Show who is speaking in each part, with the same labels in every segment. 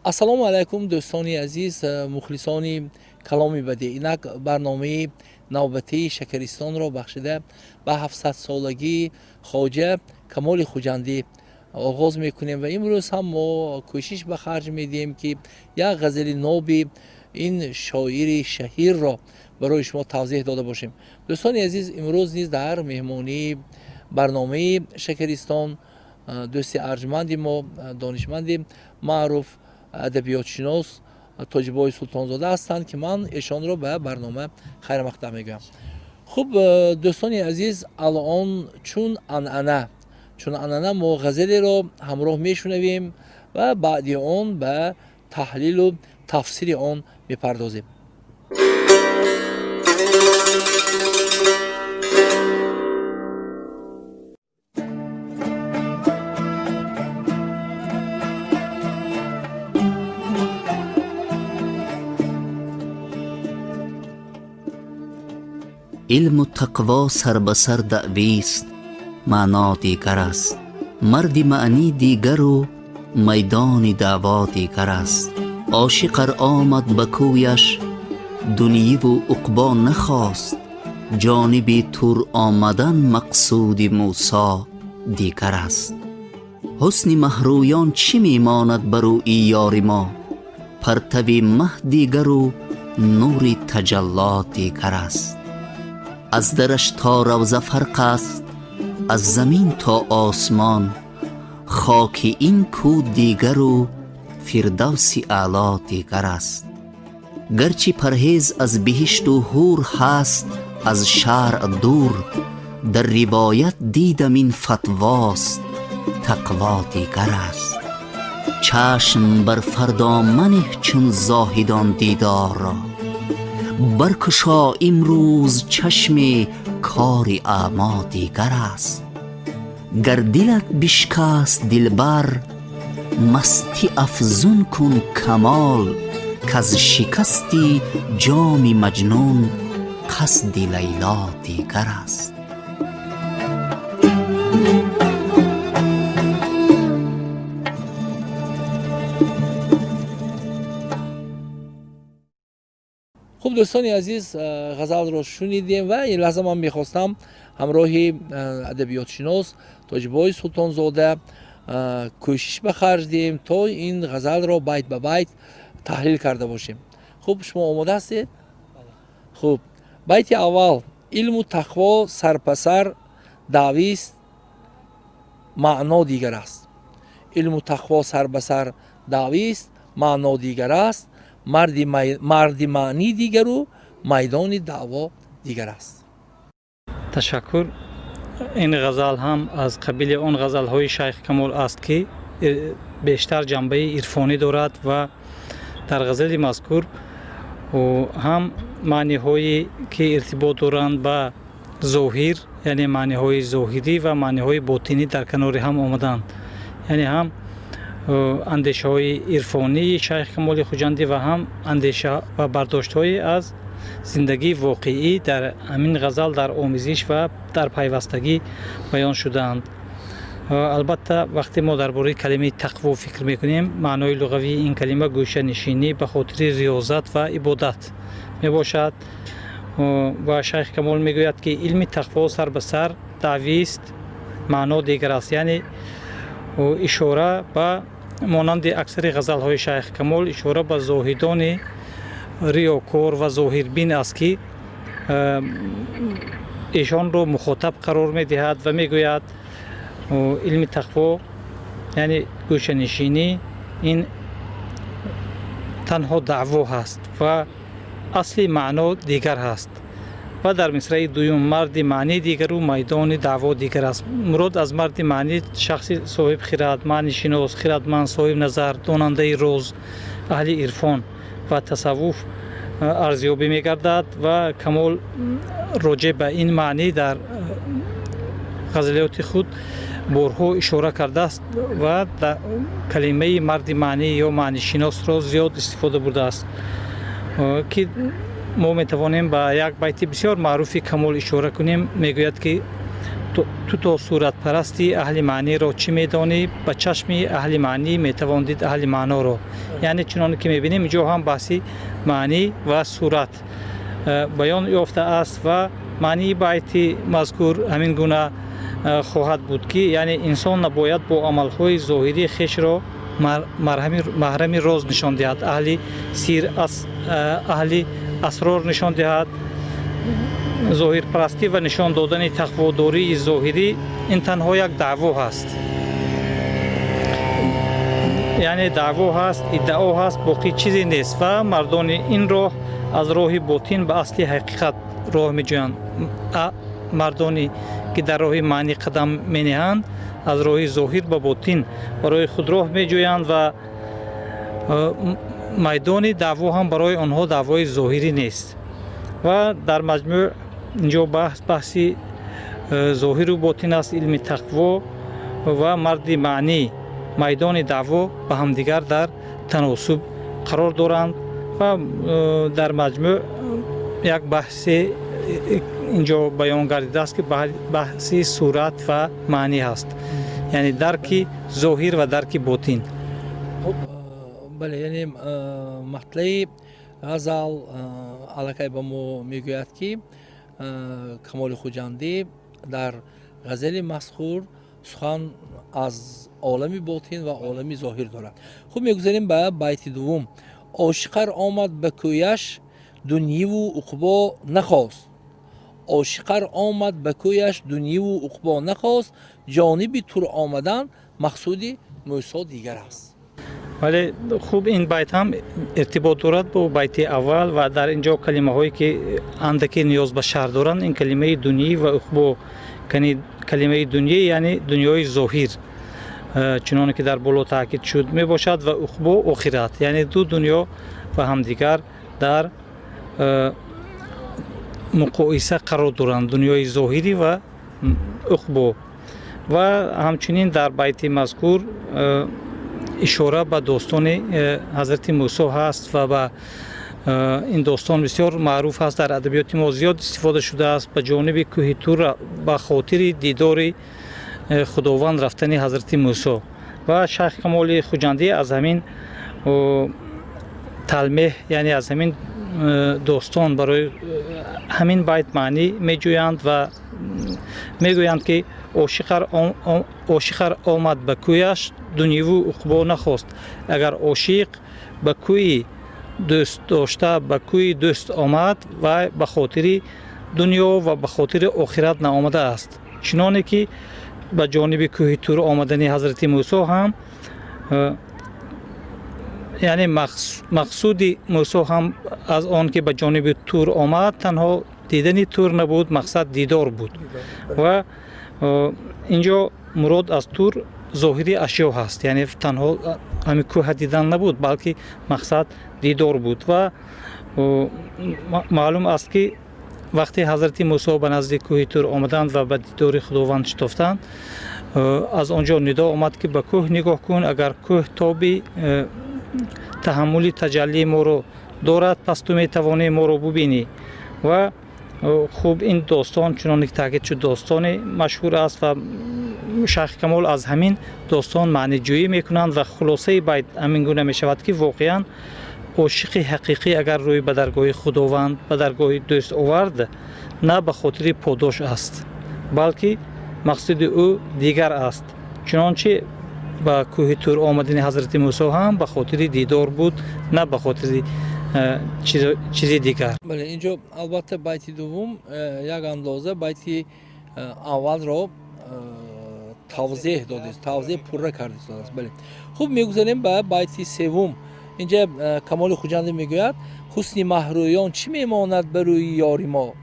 Speaker 1: Ассалому алайкум, дӯстони азиз, мухлисони каломи бадеъ. Инак барномаи навбатии Шакаристонро бахшида ба 700-солагии Хоҷа Камоли Хуҷандӣ оғоз мекунем ва имрӯз ҳам мо кӯшиш ба харҷ медиҳем, ки як ғазали ноби ин шоири шаҳирро барои шумо тавзеҳ дода бошем. Дӯстони азиз, имрӯз низ дар меҳмонии барномаи Шакаристон дӯсти арҷманди мо, донишманди маъруф, адабиётшинос Тоҷибои Султонзода ҳастанд, ки ман эшонро ба барнома хайрмақдам мегӯям. Хуб, дӯстони азиз, алон чун анъана мо ғазалеро ҳамроҳ мешунавем ва баъди он ба таҳлилу тафсири он мепардозем.
Speaker 2: Илму тақво сар ба сар даъвист, маъно дигар аст. Марди маънӣ дигару майдони даъво дигар аст. Ошиқ ар омад ба кӯяш, дунёву уқбо нахост. Ҷониби Тур омадан мақсуди Мусо дигар аст. Ҳусни маҳрӯён чӣ мемонад ба рӯи ёри мо? Партави маҳ дигару нури таҷалло дигар аст. Аз дараш то равза фарқ аст, аз замин то осмон. Хоки ин кӯ дигару фирдавси аъло дигар аст. Гарчи парҳез аз биҳишту ҳур ҳаст аз шаръ дур, дар ривоят дидам, ин фатвост, тақво дигар аст. Чашм бар фардо манеҳ, чун зоҳидон дидорро баркушо имрӯз чашми кори аъмо дигар аст. Гар дилат бишкаст дилбар, мастӣ афзун кун камол, каз шикасти ҷоми Маҷнун қасди Лайло дигар аст.
Speaker 1: Хуб, дӯстони азиз, ғазалро шунидем ва ин лаҳза ман мехостам ҳамроҳи адабиётшинос Тоҷибои Султонзода кӯшиш ба харҷ диҳем, то ин ғазалро байт ба байт таҳлил карда бошем. Хуб, шумо омода ҳастед? Хуб, байти аввал: илму тақво сарпасар даъвист, маъно дигар аст. Илму тақво сарбасар даъвист, маъно дигар аст. Марди маънӣ дигару майдони даъво дигар аст.
Speaker 3: Ташаккур. Ин ғазал ҳам аз қабили он ғазалҳои Шайх Камол аст, ки бештар ҷанбаи ирфонӣ дорад ва дар ғазали мазкур ҳам маъниҳое ки иртибот доранд ба зоҳир, яъне маъниҳои зоҳирӣ ва маъниҳои ботинӣ дар канори ҳам омаданд, яъне ҳам андешаҳои ирфонии Шайх Камоли Хуҷандӣ ва ҳам андеша ва бардоштҳое аз зиндагии воқеӣ дар ҳамин ғазал дар омезиш ва дар пайвастагӣ баён шудаанд. Албатта, вақте мо дар бораи калимаи тақво фикр мекунем, маънои луғавии ин калима гӯшанишинӣ ба хотири риёзат ва ибодат мебошад. Ва Шайх Камол мегӯяд, ки илми тақво сар ба сар даъвист, маъно дигар аст, яъне ишора ба, монанди аксари ғазалҳои Шайх Камол, ишора ба зоҳидони риёкор ва зоҳирбин аст, ки эшонро мухотаб қарор медиҳад ва мегӯяд, илми тақво, яъне гӯшанишинӣ, ин танҳо даъво ҳаст ва асли маъно дигар ҳаст. Ва дар мисраи дуюм: марди маънӣ дигару майдони даъво дигар аст. Мурод аз марди маънӣ шахси соҳибхирад, маънишинос, хирадманд, соҳибназар, донандаи роз, аҳли ирфон ва тасаввуф арзёбӣ мегардад. Ва Камол роҷеъ ба ин маънӣ дар ғазалиёти худ борҳо ишора кардааст ва калимаи марди маънӣ ё маънишиносро зиёд истифода бурдааст, ки мо метавонем ба як байти бисёр маъруфи Камол ишора кунем. Мегӯяд, ки ту то суратпарастӣ, аҳли маъниро чӣ медонӣ? Ба чашми аҳли маънӣ метавон дид аҳли маъноро. Яъне, чуноне ки мебинем, инҷо ҳам баҳси маънӣ ва сурат баён ёфтааст. Ва маънии байти мазкур ҳамин гуна хоҳад буд, ки яъне инсон набояд бо амалҳои зоҳирӣ хешро маҳрами роз нишон диҳад, аҳли сир, аҳли асрор нишон диҳад. Зоҳирпарастӣ ва нишон додани тақводории зоҳирӣ ин танҳо як даъво ҳаст, яъне даъво ҳаст, иддао ҳаст, боқӣ чизе нест. Ва мардони ин роҳ аз роҳи ботин ба асли ҳақиқат роҳ меҷӯянд. Мардоне ки дар роҳи маънӣ қадам менеҳанд, аз роҳи зоҳир ба ботин барои худ роҳ меҷӯянд ва майдони даъво ҳам барои онҳо даъвои зоҳирӣ нест. Ва дар маҷмӯъ инҷо баҳс баҳси зоҳиру ботин аст. Илми тақво ва марди маънӣ, майдони даъво ба ҳамдигар дар таносуб қарор доранд. Ва дар маҷмӯъ як баҳсе инҷо баён гардидааст, ки баҳси сурат ва маънӣ ҳаст, яъне дарки зоҳир ва дарки ботин.
Speaker 1: Бале, яъне матлаи ғазал аллакай ба мо мегӯяд, ки Камоли Хуҷандӣ дар ғазали мазкур сухан аз олами ботин ва олами зоҳир дорад. Хуб, мегузарем ба байти дуввум. Ошиқар омад ба кӯяш, дунёву уқбо нахост. Ошиқар омад ба кӯяш, дунёву уқбо нахост, ҷониби Тур омадан мақсуди Мӯсо дигар аст.
Speaker 3: Вале хуб, ин байт ҳам иртибот дорад бо байти аввал. Ва дар ин ҷо калимаҳое ки андаке ниёз ба шарҳ доранд, ин калимаи дунёӣ ва уқбо. Калимаи дунё яъне дунёи зоҳир, чуноне ки дар боло таъкид шуд, мебошад ва уқбо охират, яъне ду дунё ба ҳамдигар дар муқоиса қарор доранд, дунёи зоҳирӣ ва уқбо. Ва ҳамчунин дар байти мазкур ишора ба достони ҳазрати Мӯсо ҳаст ва ба ин достон бисёр маъруф аст, дар адабиёти мо зиёд истифода шудааст, ба ҷониби кӯҳи Тур ба хотири дидори Худованд рафтани ҳазрати Мӯсо. Ва Шайх Камоли Хуҷандӣ аз ҳамин талмеҳ, яъне аз ҳамин достон барои ҳамин байт маънӣ меҷӯянд ва мегӯянд, ки ошиқар омад ба кӯяш, дунёву уқбо нахост. Агар ошиқ ба кӯи дӯст дошта, ба кӯи дӯст омад ва ба хотири дунё ва ба хотири охират наомадааст, чуноне ки ба ҷониби кӯҳи Тур омадани ҳазрати Мӯсо ҳам, яъне мақсуди Мӯсо ҳам аз он ки ба ҷониби Тур омад, танҳо дидани Тур набуд, мақсад дидор буд. Ва инҷо мурод аз Тур зоҳири ашё ҳаст, яъне танҳо ҳамин кӯҳа дидан набуд, балки мақсад дидор буд. Ва маълум аст, ки вақте ҳазрати Мӯсо ба назди кӯҳи Тур омаданд ва ба дидори Худованд шитофтанд, аз он ҷо нидо омад, ки ба кӯҳ нигоҳ кун, агар кӯҳ тоби таҳаммули таҷаллии моро дорад, пас ту метавонӣ моро бубинӣ. Ва хуб, ин достон, чуноне ки таъкид шуд, достони машҳур аст ва Шайх Камол аз ҳамин достон маъниҷӯӣ мекунанд. Ва хулосаи байт ҳамин гуна мешавад, ки воқеан ошиқи ҳақиқӣ агар рӯй ба даргоҳи Худованд, ба даргоҳи дӯст овард, на ба хотири подош аст, балки мақсуди ӯ дигар аст, чунончи ба кӯҳи Тур омадани ҳазрати Мӯсо ҳам ба хотири дидор буд, на ба хотири чизи дигар.
Speaker 1: Бале, инҷо албатта байти дуввум як андоза байти аввалро тавзеҳ додааст, тавзеҳ пурра кардааст. Бале, хуб, мегузарем ба байти севум. Инҷа Камоли Хуҷандӣ мегӯяд: ҳусни маҳрӯён чӣ мемонад ба рӯи ёри мо?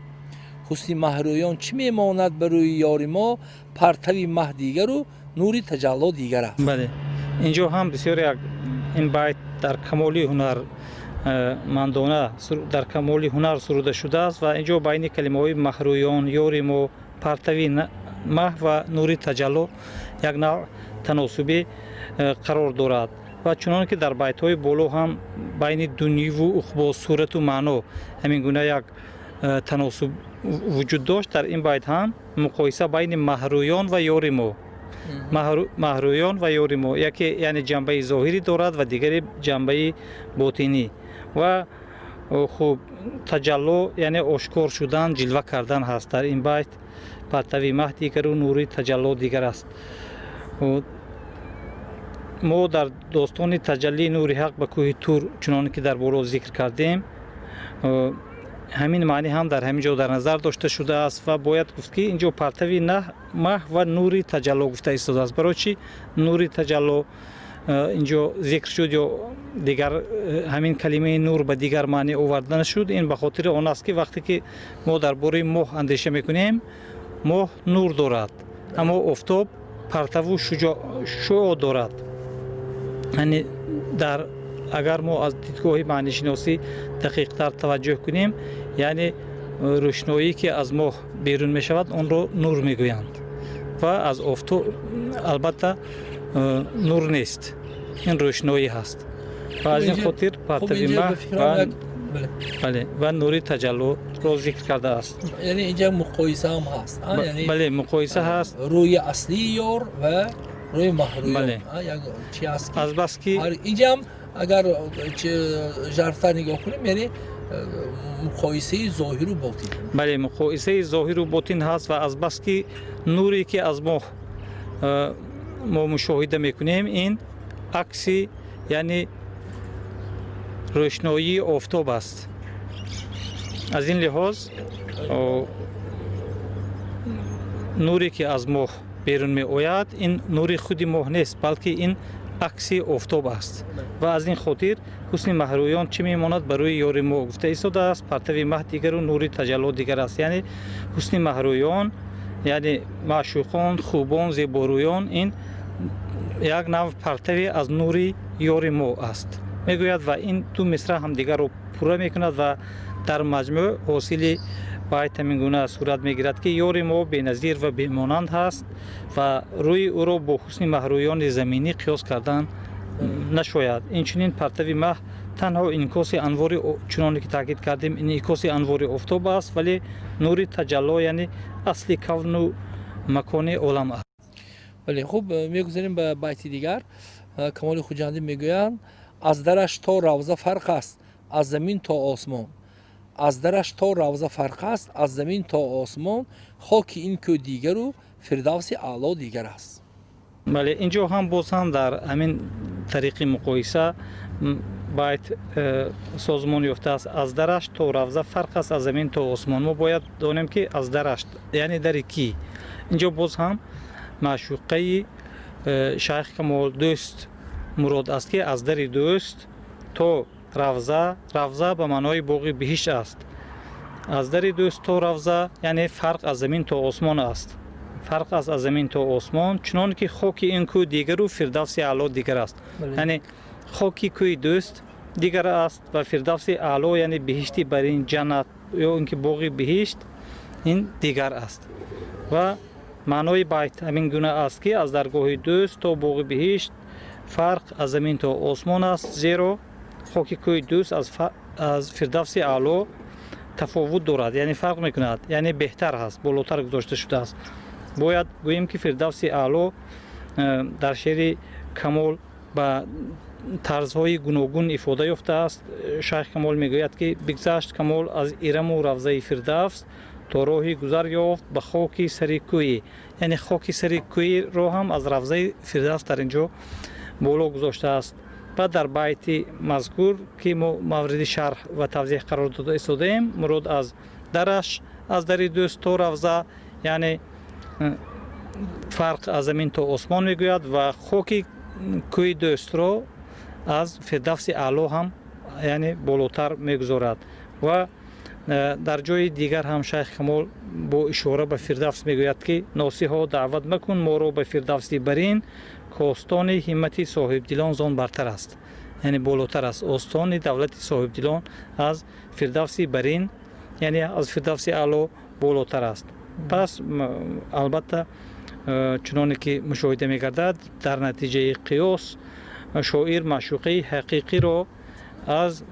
Speaker 1: Ҳусни маҳрӯён чӣ мемонад ба рӯи ёри мо, партави маҳ дигару нури таҷалло дигар аст.
Speaker 3: Бале, инҷо ҳам бисёр як ин байт дар камоли ҳунармандона, дар камоли ҳунар суруда шудааст ва инҷо байни калимаҳои маҳрӯён, ёри мо, партави маҳ ва нури таҷалло як навъ таносубӣ қарор дорад. Ва чунон ки дар байтҳои боло ҳам байни дунёву уқбо, сурату маъно ҳамин гуна як таносуб вуҷуд дошт, дар ин байт ҳам муқоиса байни маҳрӯён ва ёри мо, маҳрӯён ва ёри мо, яке яъне ҷанбаи зоҳирӣ дорад ва дигаре ҷанбаи ботинӣ. Ва хуб, таҷалло яъне ошкор шудан, ҷилва кардан ҳаст. Дар ин байт партави маҳ дигару нури таҷалло дигар аст. Мо дар достони таҷаллии нури ҳақ ба кӯҳи Тур, чуноне ки дар боло зикр кардем, ҳамин маънӣ ҳам дар ҳамин ҷо дар назар дошта шудааст. Ва бояд гуфт, ки ин ҷо партави маҳ ва нури таҷалло гуфта истодааст. Барои чӣ нури таҷалло ин ҷо зикр шуд ё дигар ҳамин калимаи нур ба дигар маънӣ оварда нашуд? Ин ба хотири он аст, ки вақте ки мо дар бораи моҳ андеша мекунем, моҳ нур дорад, аммо офтоб партаву шуъо дорад. Яъне дар агар мо аз дидгоҳи маънишиносӣ дақиқтар таваҷҷӯҳ кунем, яъне рӯшноӣ, ки аз моҳ берун мешавад, онро нур мегӯянд ва аз офтоб албатта нур нест, ин рӯшноӣ ҳаст. Ва аз ин хотир партави маҳ, бале, ва нури таҷаллоро зикр кардааст.
Speaker 1: Яъне инҷа муқоиса ҳам ҳаст.
Speaker 3: Бале, муқоиса ҳаст.
Speaker 1: Рӯи аслии ёр ва рӯи маҳрӯён чи аст.
Speaker 3: Азбаски
Speaker 1: инҷа ҳам агар жарфтар нигоҳ кунем, яъне муқоисаи зоҳиру ботин.
Speaker 3: Бале, муқоисаи зоҳиру ботин ҳаст. Ва азбаски нуре, ки аз моҳ мо мушоҳида мекунем, ин акси, яъне рӯшноии офтоб аст, аз ин лиҳоз нуре, ки аз моҳ берун меояд, ин нури худи моҳ нест, балки ин акси офтоб аст. Ва аз ин хотир ҳусни маҳрӯён чӣ мемонад ба рӯи ёри мо гуфта истодааст, партави маҳ дигару нури таҷалло дигар аст. Яъне ҳусни маҳрӯён, яъне маъшуқон, хубон, зеборӯён, ин як нав партаве аз нури ёри мо аст, мегӯяд. Ва ин ду мисра ҳамдигарро пурра мекунад ва дар маҷмӯъ ҳосили байт ҳамин гуна сурат мегирад, ки ёри мо беназир ва бемонанд ҳаст ва рӯи ӯро бо ҳусни маҳрӯёни заминӣ қиёс кардан нашояд. Инчунин партави маҳ танҳо инъикоси анвори, чуноне ки таъкид кардем, инъикоси анвори офтоб аст, вале нури таҷалло яъне асли кавну макони олам аст.
Speaker 1: Бале, хуб, мегузарем ба байти дигар. Камоли Хуҷандӣ мегӯянд: аз дараш то равза фарқ аст аз замин то осмон, аз дараш то равза фарқ аст аз замин то осмон, хоки ин кӯ дигару фирдавси аъло дигар аст.
Speaker 3: Бале, инҷо ҳам боз ҳам дар ҳамин тариқи муқоиса байт созмон ёфтааст. Аз дараш то равза фарқ аст аз замин то осмон. Мо бояд донем, ки аз дараш яъне дари кӣ? Инҷо боз ҳам маъшуқаи шайх Камол, дӯст мурод аст, ки аз дари дӯст то равза, равза ба маънои боғи биҳишт аст, аз дари дӯст то равза яъне фарқ аз замин то осмон аст, фарқ аст аз замин то осмон, чунон ки хоки ин кӯ дигару фирдавси аъло дигар аст. Яъне хоки кӯи дӯст дигар аст ва фирдавси аъло, яъне биҳишти барин, ҷаннат ё ин ки боғи биҳишт, ин дигар аст. Ва маънои байт ҳамин гуна аст, ки аз даргоҳи дӯст то боғи биҳишт фарқ аз замин то осмон аст, зеро хоки кӯи дӯст аз фирдавси аъло тафовут дорад, яъне фарқ мекунад, яъне беҳтар ҳаст, болотар гузошта шудааст. Бояд гӯем, ки фирдавси аъло дар шеъри Камол ба тарзҳои гуногун ифода ёфтааст. Шайх Камол мегӯяд, ки бигзашт Камол аз Ираму равзаи Фирдавс, то роҳи гузар ёфт ба хоки сари кӯӣ, яъне хоки сари кӯиро ҳам аз равзаи Фирдавс дар ин ҷо боло гузоштааст. Баъд дар байти мазкур, ки мо мавриди шарҳ ва тавзеҳ қарор дода истодаем, мурод аз дараш, аз дари дӯст то равза, яъне фарқ аз замин то осмон мегӯяд ва хоки кӯи дӯстро аз фирдавси аъло ҳам яъне болотар мегузорад. Ва Дар ҷои дигар ҳам Шайх Камол бо ишора ба Фирдавс мегӯяд, ки носиҳо, даъват макун моро ба Фирдавси барин, костони ҳиммати соҳибдилон зон бартар аст, яъне болотар аст. Остони давлати соҳибдилон аз Фирдавси барин, яъне аз Фирдавси аъло болотар аст. Пас албатта, чуноне ки мушоҳида мегардад, дар натиҷаи қиёс шоир маъшуқаи ҳақиқиро аз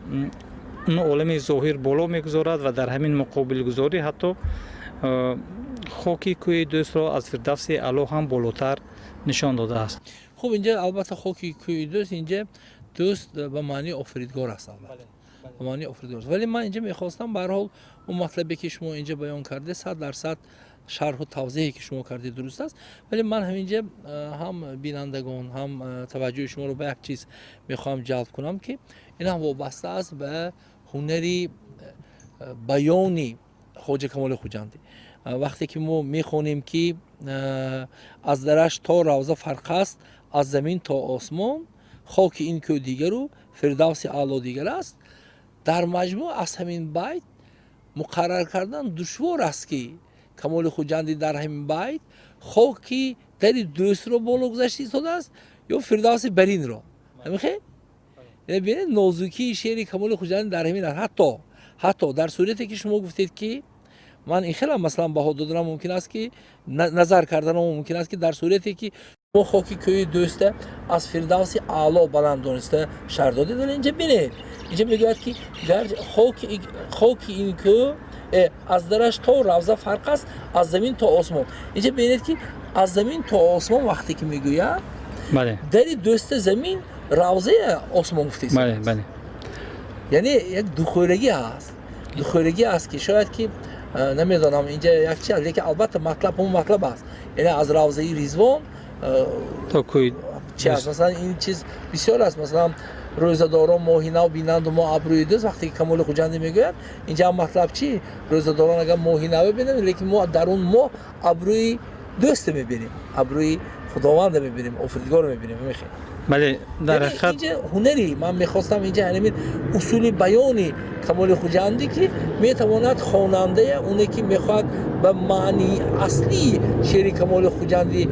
Speaker 3: он олами зоҳир боло мегузорад ва дар ҳамин муқобилгузорӣ ҳатто хоки кӯи дӯстро аз Фирдавси аъло ҳам болотар нишон додааст.
Speaker 1: Хуб, инҷа албатта хоки кӯи дӯст, инҷа дӯст ба маънии офаридгор аст, албатта ба маънии офаридгор аст. Вале ман инҷа мехостам, ба ҳар ҳол, он матлабе ки шумо инҷа баён кардед, 100% шарҳу тавзеҳе ки шумо кардед, дуруст аст. Вале ман ҳаминҷа ҳам бинандагон, ҳам таваҷҷӯҳи шуморо ба як чиз мехоҳам ҷалб кунам, ки ин ҳам вобаста аст ба ҳунари баёни Хоҷа Камоли Хуҷандӣ. Вақте ки мо мехонем, ки аз дараш то равза фарқ аст аз замин то осмон, хоки ин кӯ дигару Фирдавси аъло дигар аст, дар маҷмӯъ аз ҳамин байт муқаррар кардан душвор аст, ки Камоли Хуҷандӣ дар ҳамин байт хоки дари дӯстро боло гузашта истодааст ё Фирдавси баринро. Ҳамихел, яъне бинед, нозукии шеъри Камоли Хуҷандӣ дар ҳамин аст. Ҳатто дар сурате ки шумо гуфтед, ки ман ин хелам, масалан, баҳо доданам мумкин аст, ки назар карданам мумкин аст, ки дар сурате ки мо хоки кӯи дӯста аз Фирдавси аъло баланд дониста шарҳ додед. Вале инҷа бинед, инҷа мегӯяд, ки хоки ин кӯ аз дараш то равза фарқ аст аз замин то осмон. Инҷа бинед, ки аз замин то осмон вақте ки мегӯяд, дари дӯста замин, равзаи осмон гуфта.
Speaker 3: бале бале
Speaker 1: Яъне як духӯрагӣ ҳаст, духӯрагӣ аст, ки шояд ки намедонам, инҷа як чи аст, лекин албатта матлаб ҳамон матлаб аст, яъне аз равзаи Ризвон
Speaker 3: то кӯи
Speaker 1: чи аст. Масалан, ин чиз бисёр аст. Масалан, рӯзадорон моҳи нав бинанду мо абрӯи дӯст, вақте ки Камоли Хуҷандӣ мегӯяд, инҷа ҳам матлаб чи? Рӯзадорон агар моҳи наве бинанд, лекин мо дар он моҳ абрӯи дӯста мебинем, абрӯи Худованда мебинем, офаридгоро мебинем. Мехе
Speaker 3: Бале, дар ҳақиқат.
Speaker 1: Инҷа ҳунари ман мехостам, инҷа ҳамин усули баёни Камоли Хуҷандӣ, ки метавонад хонандая, оне ки мехоҳад ба маънии аслии шеъри Камоли Хуҷандӣ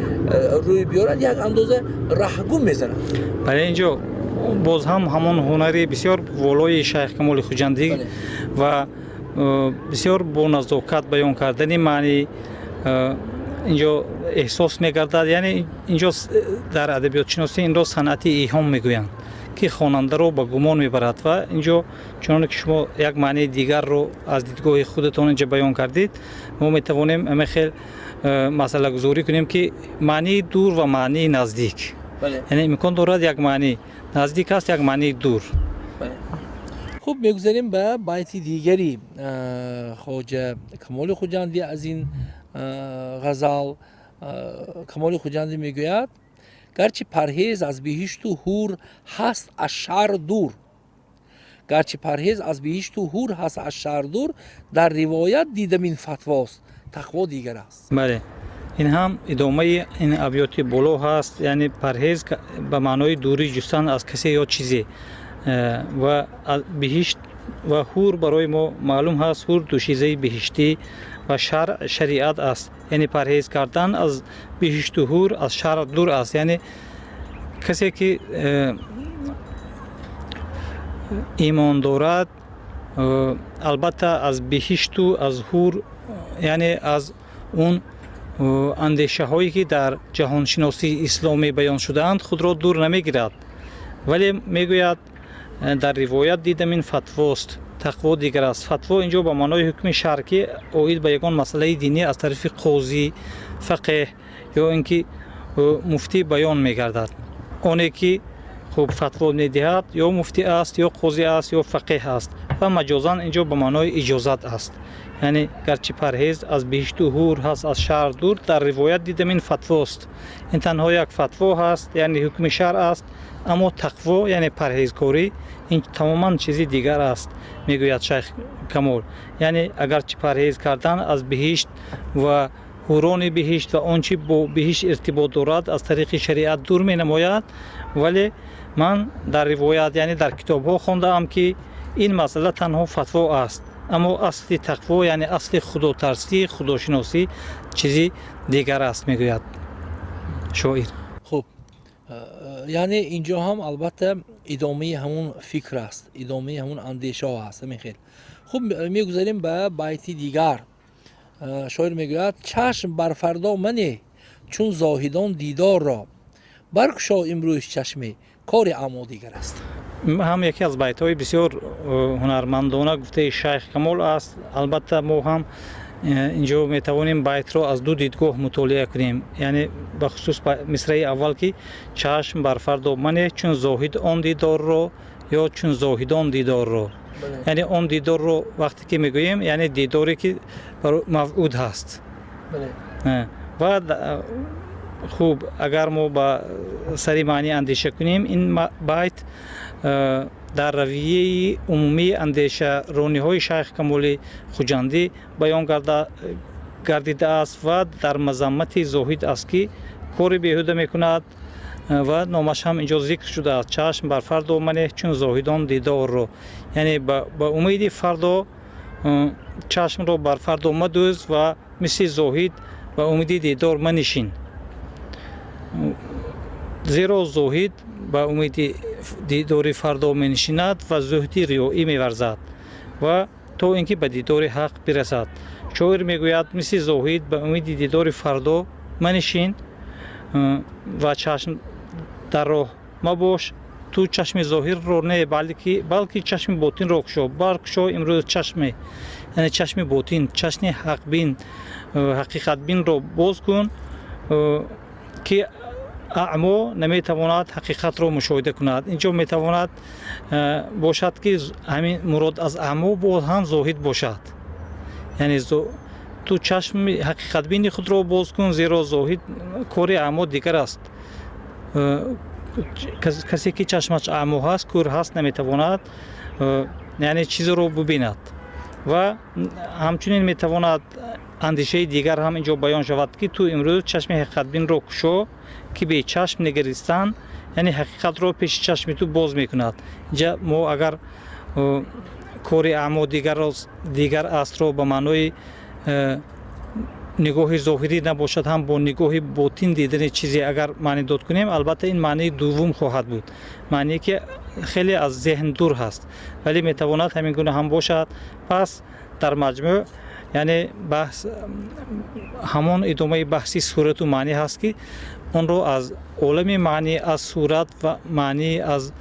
Speaker 1: рӯй биёрад, як андоза раҳгум мезанад.
Speaker 3: Бале, инҷо боз ҳам ҳамон ҳунари бисёр волои Шайх Камоли Хуҷандӣ ва бисёр бо назокат баён кардани маъни инҷо эҳсос мегардад. Яъне инҷо дар адабиётшиносӣ инро санъати иҳом мегӯянд, ки хонандаро ба гумон мебарад. Ва инҷо, чуноне ки шумо як маънии дигарро аз дидгоҳи худатон инҷа баён кардед, мо метавонем ҳама хел масъалагузорӣ кунем, ки маънии дур ва маънии наздик, яъне имкон дорад як маънӣ наздик аст, як маънии дур.
Speaker 1: Хуб, мегузарем ба байти дигари Хоҷа Камоли Хуҷандӣ аз ин ғазал. Камоли Хуҷандӣ мегӯяд: гарчи парҳез аз биҳишту ҳур ҳаст аз шаръ дур, гарчи парҳез аз биҳишту ҳур ҳаст аз шаръ дур, дар ривоят дидам ин фатвост, тақво дигар аст.
Speaker 3: Бале, ин ҳам идомаи ин абёти боло ҳаст. Яъне парҳез ба маънои дурӣ ҷустан аз касе ё чизе. Ва биҳишт ва ҳур барои мо маълум ҳаст, ҳур душизаи биҳиштӣ ва шаръ шариат аст. Яъне парҳез кардан аз биҳишту ҳур аз шаръ дур аст. Яъне касе ки имон дорад, албатта аз биҳишту аз ҳур, яъне аз он андешаҳое ки дар ҷаҳоншиносии исломӣ баён шудаанд, худро дур намегирад. Вале мегӯяд: дар ривоят дидам ин фатвост, тақво дигар аст. Фатво инҷо ба маънои ҳукми шаръ, ки оид ба ягон масъалаи динӣ аз тарафи қозӣ, фақеҳ ё ин ки муфтӣ баён мегардад. Оне ки хуб фатво медиҳад, ё муфтӣ аст, ё қозӣ аст, ё фақеҳ аст. Ва маҷозан инҷо ба маънои иҷозат аст. Яъне гарчи парҳез аз биҳишту ҳур ҳаст аз шаръ дур, дар ривоят дидам ин фатвост, ин танҳо як фатво ҳаст, яъне ҳукми шаръ аст, аммо тақво, яъне парҳезкорӣ, ин тамоман чизи дигар аст, мегӯяд Шайх Камол. Яъне агарчи парҳез кардан аз биҳишт ва ҳурони биҳишт ва он чи бо биҳишт иртибот дорад аз тариқи шариат дур менамояд, вале ман дар ривоят, яъне дар китобҳо хондаам, ки ин масъала танҳо фатво аст. Аммо асли тақво, яъне асли худотарсӣ, худошиносӣ чизи дигар аст, мегӯяд шоир.
Speaker 1: Хуб, яъне инҷо ҳам албатта идомаи ҳамун фикр аст, идомаи ҳамун андешаҳо ҳаст, ҳамин хел. Хуб, мегузарем ба байти дигар. Шоир мегӯяд: чашм бар фардо мане, чун зоҳидон дидорро баркушо, имрӯз чашме, кори аъмо дигар аст.
Speaker 3: Ҳам яке аз байтҳои бисёр ҳунармандона гуфтаи Шайх Камол аст. Албатта, мо ҳам инҷо метавонем байтро аз ду дидгоҳ мутолиа кунем, яъне бахусус мисраи аввал, ки чашм бар фардо мане, чун зоҳид он дидорро ё чун зоҳидон дидорро, яъне он дидорро вақте ки мегӯем, яъне дидоре ки мавъуд ҳаст. Ва хуб, агар мо ба сари маънӣ андеша кунем, ин байт дар равияи умумии андешарониҳои Шайх Камоли Хуҷандӣ баён гардидааст ва дар мазаммати зоҳид аст, ки кори беҳуда мекунад, ва номаш ҳам инҷо зикр шудааст: чашм бар фардо манеҳ, чун зоҳидон дидорро, яъне ба умеди фардо чашмро бар фардо мадӯз ва мисли зоҳид ба умеди дидор манишин, зеро зоҳид ба умеди дидори фардо менишинад ва зуҳди риёӣ меварзад ва то ин ки ба дидори ҳақ бирасад. Шоир мегӯяд: мисли зоҳид ба умеди дидори фардо манишин ва чашм дар роҳ мабош. Ту чашми зоҳирро не, балки чашми ботинро кушо, баркушо имрӯз чашме, яъне чашми ботин, чашми ҳақбин, ҳақиқатбинро боз кун, ки аъмо наметавонад ҳақиқатро мушоҳида кунад. Инҷо метавонад бошад, ки ҳамин мурод аз аъмо боз ҳам зоҳид бошад, яъне ту чашми ҳақиқатбини худро боз кун, зеро зоҳид кори аъмо дигар аст. Касе ки чашмаш аъмо ҳаст, кӯр ҳаст, наметавонад яъне чизеро бубинад. Ва ҳамчунин метавонад андешаи дигар ҳам инҷо баён шавад, ки ту имрӯз чашми ҳақиқатбинро кушо, ки бечашм нигаристан, яъне ҳақиқатро пеши чашми ту боз мекунад. Инҷа мо агар кори аъмо дигар астро ба маънои нигоҳи зоҳирӣ набошад ҳам, бо нигоҳи ботин дидани чизе агар маънӣ дод кунем, албатта ин маънии дуввум хоҳад буд, маъние ки хеле аз зеҳн дур ҳаст, вале метавонад ҳамин гуна ҳам бошад. Пас дар маҷмӯъ, яъне баҳс ҳамон идомаи баҳси сурату маънӣ ҳаст, ки онро аз олами маънӣ, аз сурат ва маънӣ, аз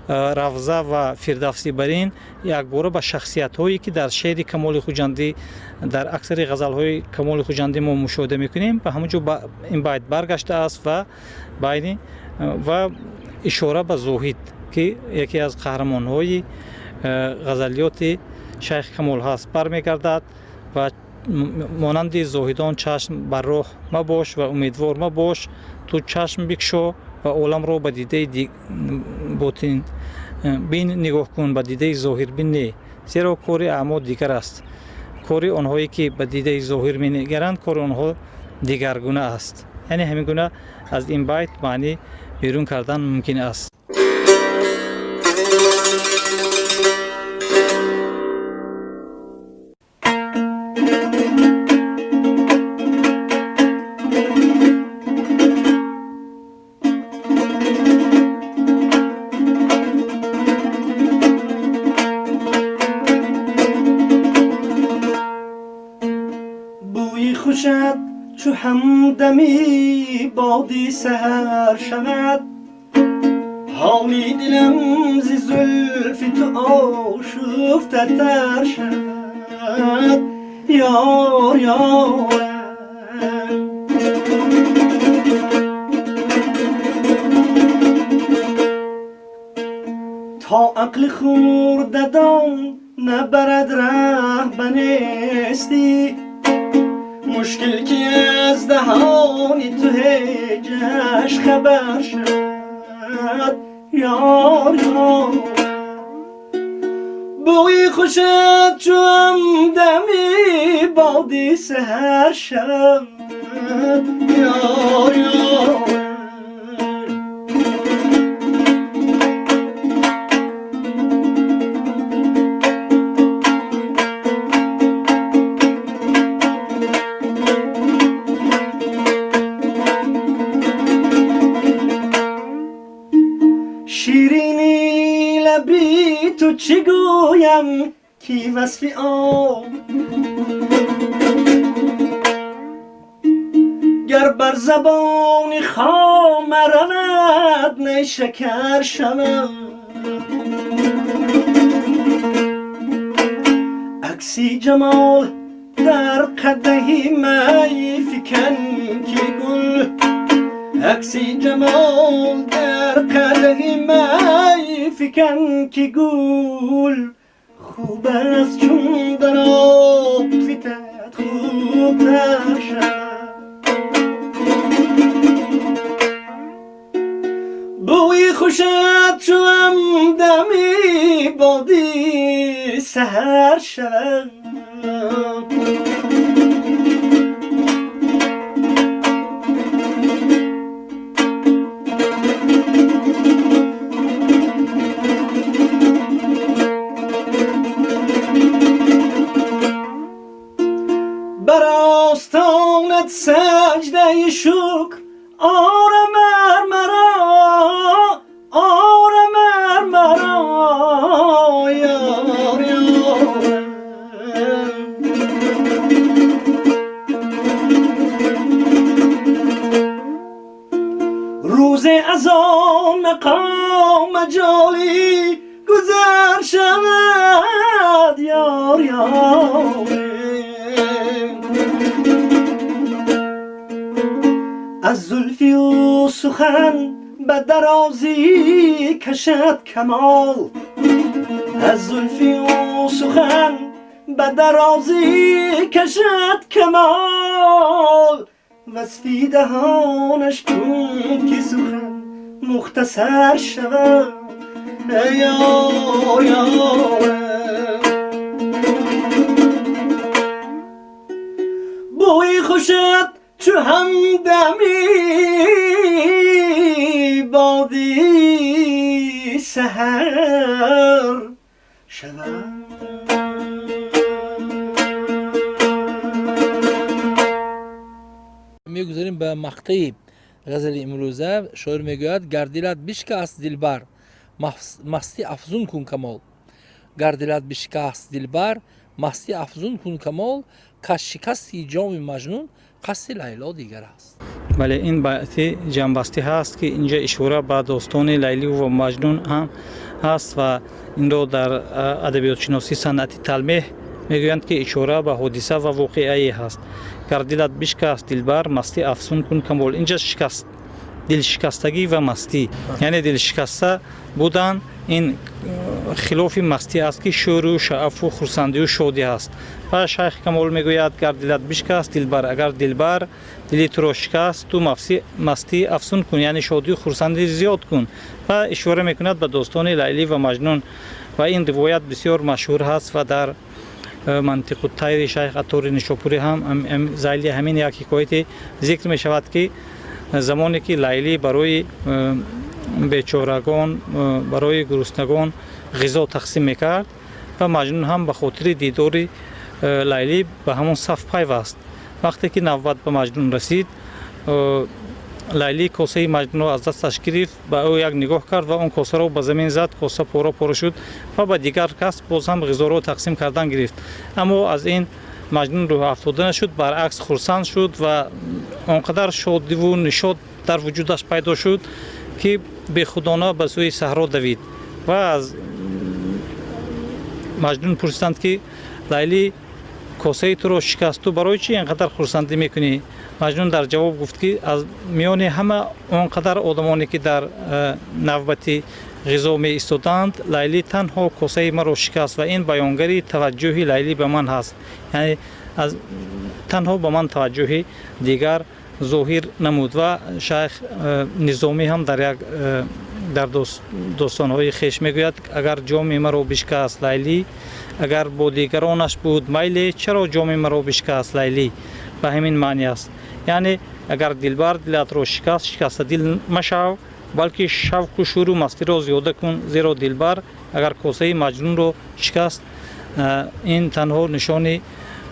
Speaker 3: равза ва фирдавсӣ барин якбора ба шахсиятҳое, ки дар шеъри Камоли Хуҷандӣ, дар аксари ғазалҳои Камоли Хуҷандӣ мо мушоҳида мекунем, ба ҳамон ҷо ин байт баргаштааст ва байни ва ишора ба зоҳид, ки яке аз қаҳрамонҳои ғазалиёти Шайх Камол ҳаст, бармегардад ва монанди зоҳидон чашм бар роҳ мабош ва умедвор мабош, ту чашм бикшо ва оламро ба дидаи ботин бин нигоҳ кун, ба дидаи зоҳирбин не, зеро кори аъмо дигар аст. Кори онҳое ки ба дидаи зоҳир менигаранд, кори онҳо дигаргуна аст. Яъне ҳамин гуна аз ин байт маънӣ берун кардан мумкин аст.
Speaker 4: Бӯи хушат чу ҳамдами боди саҳар шавад, ҳоли дилам зи зулфи ту ошуфтатар шавад, ёр, ёрам. То ақли хурдадон набарад раҳ ба нестӣ, мушкил ки аз даҳони ту ҳеҷаш хабар шавад, ёр, ёр. Бӯи хушат чу ҳамдами боди саҳар шавад, ёр, ёр. ту чӣ гӯям ки васфи он гар бар забони хом равад нешакар шавад акси ҷамол дар қадаҳи май фикан ки гул акси ҷамол дар қадаҳи май фикан ки гул хуб аст чун дар об фитад хубтар шавад бӯи хушат чу ҳамдами боди саҳар шавад бар остонат саҷдаи шукр орам маро орам маро ёр ёрам рӯзе аз он мақом маҷолӣ гузар шавад ёр ёрем аз зулфи ӯ сухан ба дарозӣ кашад камол аз зулфи ӯ сухан ба дарозӣ кашад камол васфи даҳонаш кун ки сухан мухтасар шавад ёр ёрам бӯи хушат чу ҳамдами боди саҳар шавад
Speaker 1: Мегузарем ба мақтаи ғазали имрӯза. Шоир мегӯяд: гар дилат бишкаст дилбар, мастӣ афзун кун камол. Гар дилат бишкаст дилбар, мастӣ афзун кун камол, каз шикасти ҷоми Маҷнун қасди Лайло дигар аст.
Speaker 3: Бале, ин байти ҷамъбастӣ ҳаст, ки инҷа ишора ба достони Лайлӣ ва Маҷнун ҳам ҳаст ва инро дар адабиётшиносӣ санъати талмеҳ мегӯянд, ки ишора ба ҳодиса ва воқеае ҳаст. Гар дилат бишкаст дилбар, мастӣ афзун кун камол. Инҷа шикаст, дилшикастагӣ ва мастӣ, яъне дилшикаста будан ин хилофи мастӣ аст, ки шӯру шаафу хурсандию шодӣ ҳаст. Ва шайх Камол мегӯяд: гар дилат бишкаст дилбар, агар дилбар дили туро шикаст, ту мастӣ афзун кун, яъне шодию хурсандӣ зиёд кун. Ва ишора мекунад ба достони Лайлӣ ва Маҷнун. Ва ин ривоят бисёр машҳур ҳаст ва дар Мантиқу тайри шайх Аттори Нишопурӣ ҳам зайли ҳамин як ҳикояте зикр мешавад, ки замоне ки Лайлӣ барои бечорагон, барои гуруснагон ғизо тақсим мекард ва Маҷнун ҳам ба хотири дидори Лайлӣ ба ҳамон саф пайваст. Вақте ки навбат ба Маҷнун расид, Лайлӣ косаи Маҷнунро аз дасташ гирифт, ба ӯ як нигоҳ кард ва он косаро ба замин зад. Коса пора пора шуд ва ба дигар кас боз ҳам ғизоро тақсим кардан гирифт. Аммо аз ин Маҷнун рӯҳафтода нашуд, баръакс хурсанд шуд ва он қадар шодиву нишод дар вуҷудаш пайдо шуд, ки бехудона ба сӯи саҳро давид. Ва аз Маҷнун пурсиданд, ки Лайлӣ косаи туро шикаст, ту барои чӣ ин қадар хурсандӣ мекунӣ? Маҷнун дар ҷавоб гуфт, ки аз миёни ҳама он қадар одамоне, ки дар навбати ғизо меистоданд, Лайлӣ танҳо косаи маро шикаст ва ин баёнгари таваҷҷӯҳи Лайлӣ ба ман ҳаст, яъне аз танҳо ба ман таваҷҷӯҳи дигар зоҳир намуд. Ва шайх Низомӣ ҳам дар як дар достонҳои хеш мегӯяд: агар ҷоми маро бишкаст Лайлӣ, агар бо дигаронаш буд майле, чаро ҷоми маро бишкаст Лайлӣ? Ба ҳамин маъни аст, яъне агар дилбар дилатро шикаст, шикастадил машав, балки шавқу шӯру мастиро зиёда кун, зеро дилбар агар косаи Маҷнунро шикаст, ин танҳо нишони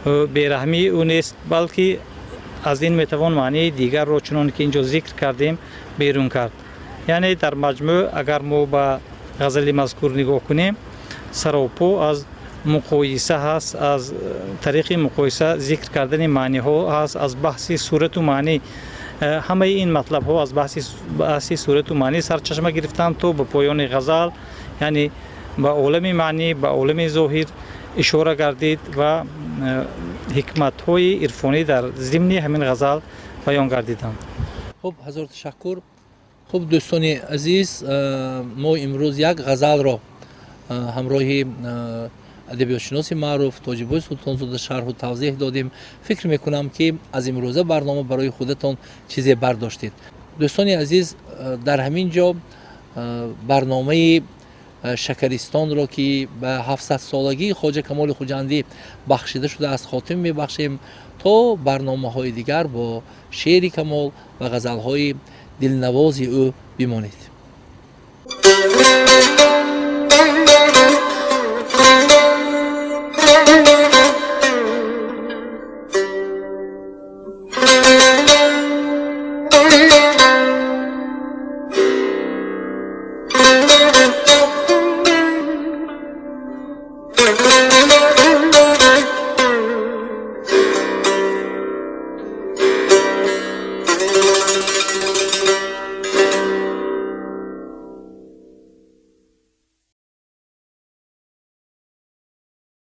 Speaker 3: бераҳмии ӯ нест, балки аз ин метавон маънии дигарро, чуноне ки инҷо зикр кардем, берун кард. Яъне дар маҷмӯъ, агар мо ба ғазали мазкур нигоҳ кунем. Саропо аз муқоиса ҳаст, аз тариқи муқоиса зикр кардани маъниҳо ҳаст, аз баҳси сурату маънӣ. Ҳамаи ин матлабҳо аз баҳси сурату маънӣ сарчашма гирифтанд то ба поёни ғазал, яъне ба олами маънӣ, ба олами зоҳир ишора гардид ва ҳикматҳои ирфонӣ дар зимни ҳамин ғазал баён гардиданд.
Speaker 1: Хуб, ҳазор ташаккур. Хуб, дӯстони азиз, мо имрӯз як ғазалро ҳамроҳи адабиётшиноси маъруф Тоҷибои Султонзода шарҳу тавзеҳ додем. Фикр мекунам, ки аз имрӯза барнома барои худатон чизе бардоштед. Дӯстони азиз, дар ҳамин ҷо барномаи Шакаристонро, ки ба 700-солагии Хоҷа Камоли Хуҷандӣ бахшида шудааст, хотим мебахшем. То барномаҳои дигар бо шеъри Камол ва ғазалҳои дилнавози ӯ бимонед.